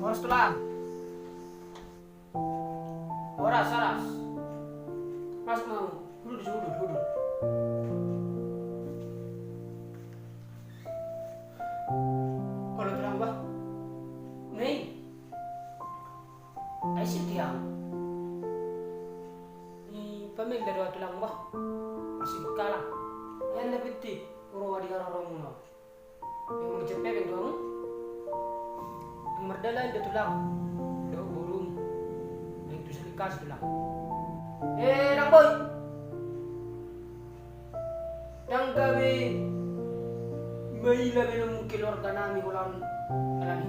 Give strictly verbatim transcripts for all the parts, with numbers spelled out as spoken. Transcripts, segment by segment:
Horas tulang. Horas, horas. Masuk ma hamu. Hudul, hudul, hudul. Olo tulang bah. Nai. Ai sitiang. Ni pamil da doa tulang bah. Masih kalah. Yang lebih ti. Uro wadi karo romuno. Yang mengejep pepeng doang. Yang merdalan da tulang. Dohot borum. Yang tu selikas tulang. Eh, nang boy. Ndang gabe maila be nonmu keluarga nami holan nami.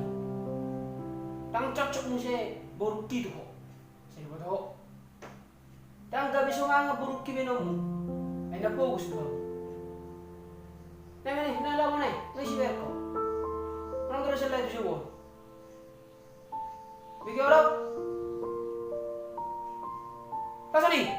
Ndang cocok muse boru ki tu ho. Sai diboto ho. Ndang gabe so mangan boru ki be nonmu. Ai na fokus tu ho. Nang ne, nang lawan ne, nang isi berko. Nang terus lai tu si wo. Bege olo. Pasani.